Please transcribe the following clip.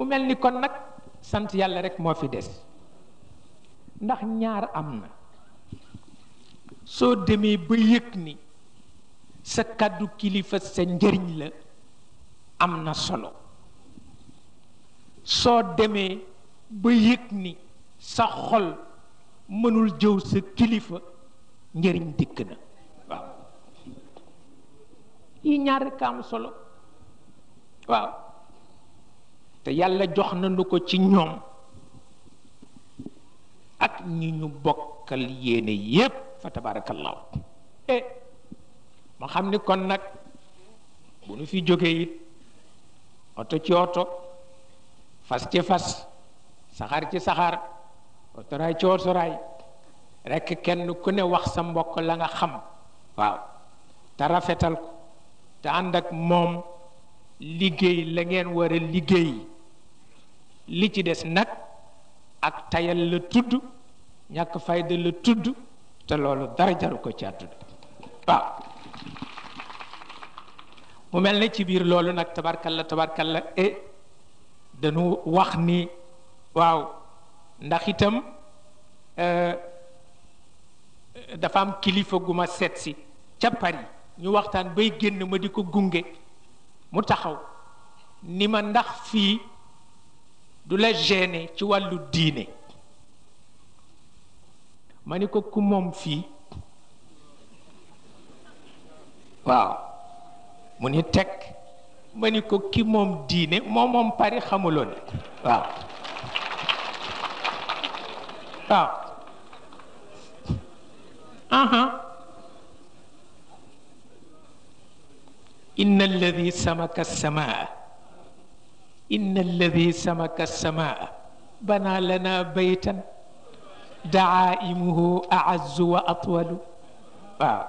mu mel ni kon nag sant yàlla rek moo fi des ndax ñaar am na soo demee ba yëg ni sa kàddu kilifa sa njëriñ la am na solo soo demee ba yëg ni sa xol mënul jëw sa kilifa njëriñ dikk na waaw yi ñaar rekk am solo waaw te yàlla jox nañu ko ci ñoom ak ñi ñu bokkal yéene yépp fa tabarakallahu ma xam ni kon nag bu nu fi jógee it oto ci oto fas ci fas saxaar ci saxaar otoraay ci otoraay rekk kenn ku ne wax sa mbokk la nga xam waaw te rafetal ko te ànd ak moom liggéey la ngeen war a liggéey li ci des nag ak tayal la tudd ñàkk fayda la tudd te loolu dara jaru ko ci àdduna waaw mu mel ne ci biir loolu nag tabarkalla dañu wax ni waaw ndax itam dafa am kilifa gu ma seet si ca Paris ñu waxtaan bay génn ma di ko gunge mu taxaw ni ma ndax fii du la gêner ci wàllu diine ma ni ko ku moom fii waaw mu ni teg ma ni ko ki moom diine moom Paris xamuloon waaw waaw inna alladi samaka samaa inna alladi samaka samaa bana lana baytan daaimuhu aazzu wa atwalu waaw